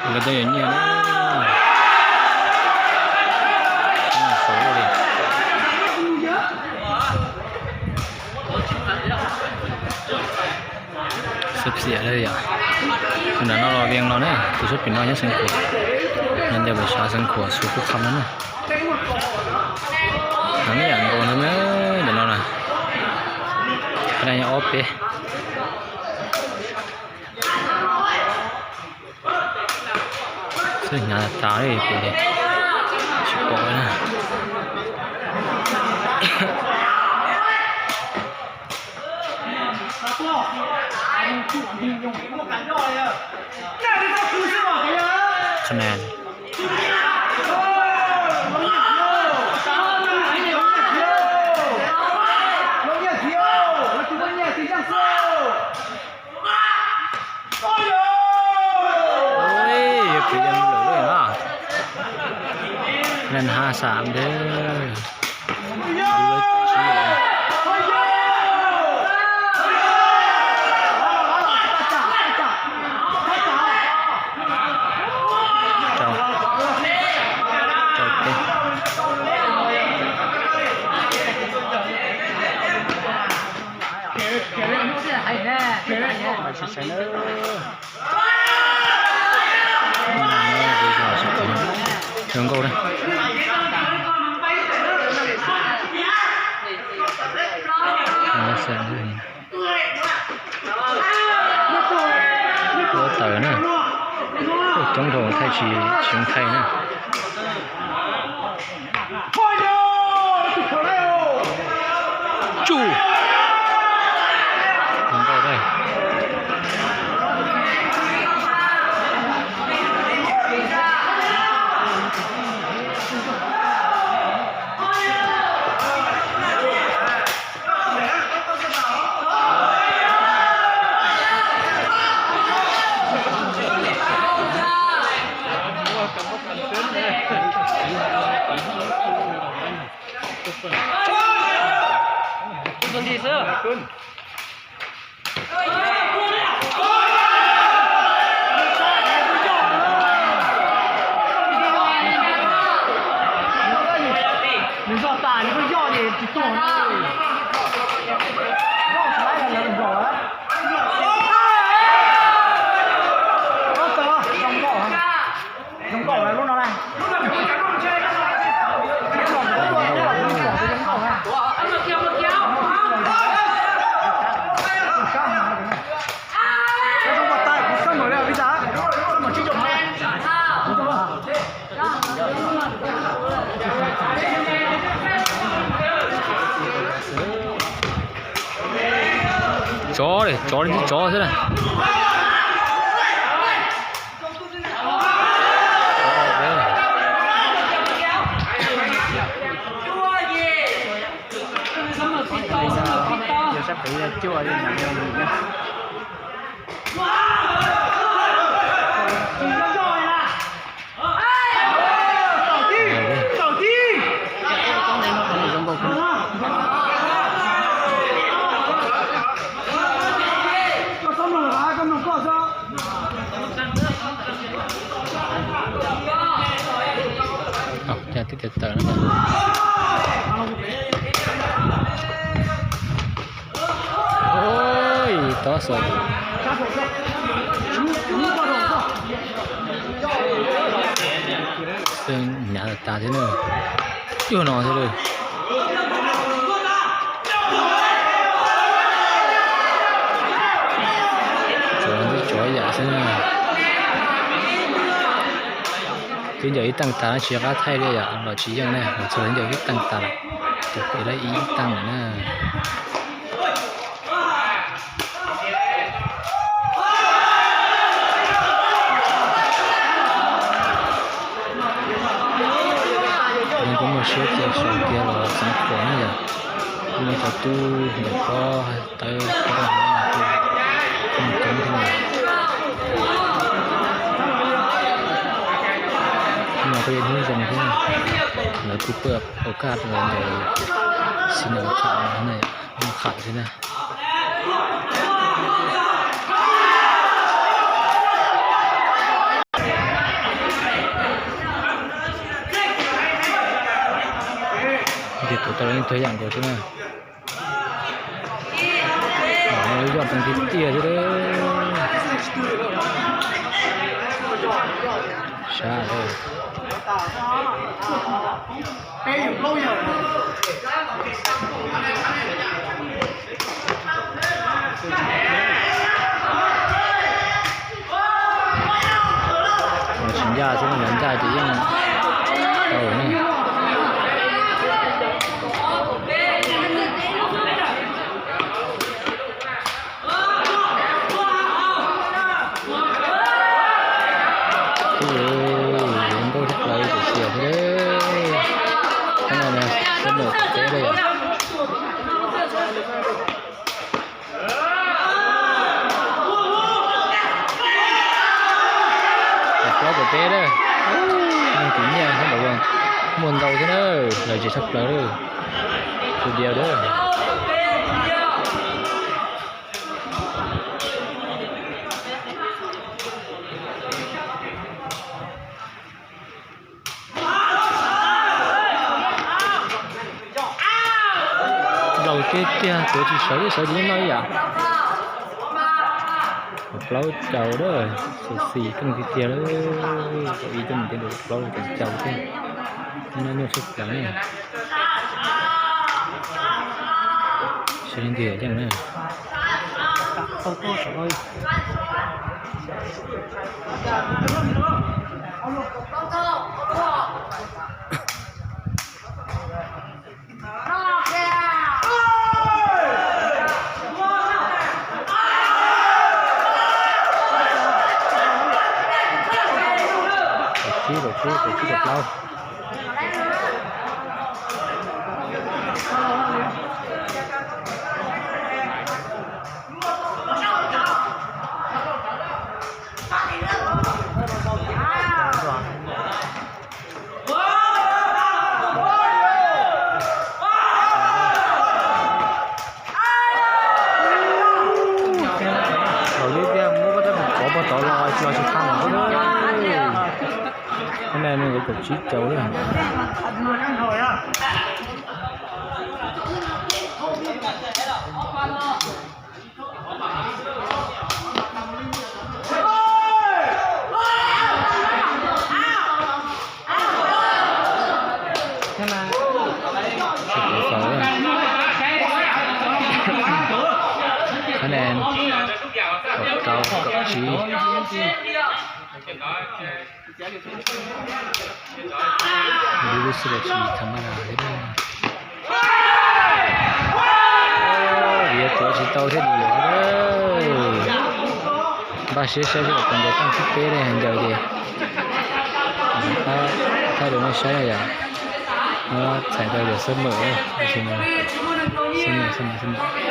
Nkawd twb yuav nyiaj na. Xav li. Xab xiam li yom. Tus nram no los Vias los ne, tus sab pem no nyob Xeev Khuam, no nyob pem xeev Xeev Khuam, Xus Khuj Kham no na. Heev ib yam nkaus no na, ntawm no na. Qhov no yog ob peb. Xwb hnyav tas li, tsis pom na. Qhov no. Ui, yog kev yog lwm lawm na. Nees hab sam dab. Rau, rau peb. Zoo nkauj na. Ua tawm na. Coob dhau thaij tsis, tsis zoo thaij na. Tsuj. Zoo nkauj thiab. Nws zog tas nws pheej yoj ces tsis tuag na. Yoj saib lawv nkaum lawm. Zoo nkauj, zoo nkauj lub no na. Tsov li, tsov li, tsov xwb na. Sab pem cuaj li. Tib tias tawm no. Ui, tob xwb. Xwb hnyav tas thiab na. Cuag no thiab lawm. Tsov, tsov yam xwb na. Twb ncaws ib teej tas no tsis qab thaij li yom, los tsis yeej ne, los txog ncaws ib teej tas lawm, tus pem lawm ib teej lawm na. Kuv muaj siab tias sawv tias los Xeev Khuam na yom, muaj cov tub ntawm pob tawb pob, coob thiab na. Hnub no kuj yog hnub zoo thiab, lawv kuj pab ua kaj rau ntawm xi noo qham na, qham xwb na. Ces tuav tau ib tug yam nkaus xwb na. Yoj tau tiag tiag xwb. Sab. Tsis ncaj xwb, yog ncaj ces yeej tau ne. Nkauj tshaj plaws, xiam xiam thiab. Qhov no xab nws teb li. Plaub pem peb na. Neeg tus nyiaj hab npaum muaj ntau thiab na. Lawv tsis tshaj plaws li. Tus diav na. Laus tiag tiag, tuav tsis sawv, sawv tsis noj ib yam. Plaub caug na, xyuam xim kheej tiag tiag li. Tau ib tug mus tib plaub caum caum thiab. Noj nyuaj tshaj plaws ne. Sab li ntiag yeej na. Kaum tsib, kaum tsib, kaum tsib, kaum plaub. Laus tiag tiag, muab koj tab mus kov puag tod los tsis los tsis tau lawm. Qhov no nws kaum tsib caug lawm. Sib tw xaus na. Khab nen kaum rau kaum tsib. Lub lub xwb los tsis tham ma das li. Yuav tuav tsis tau thiab li. Npaj siab saib seb kom tus ncaws toj thib peb ne, ncaws ces thaij rau nej saib na yom. Txhais tau yog xab mem, xab mem, xab mem, xab mem.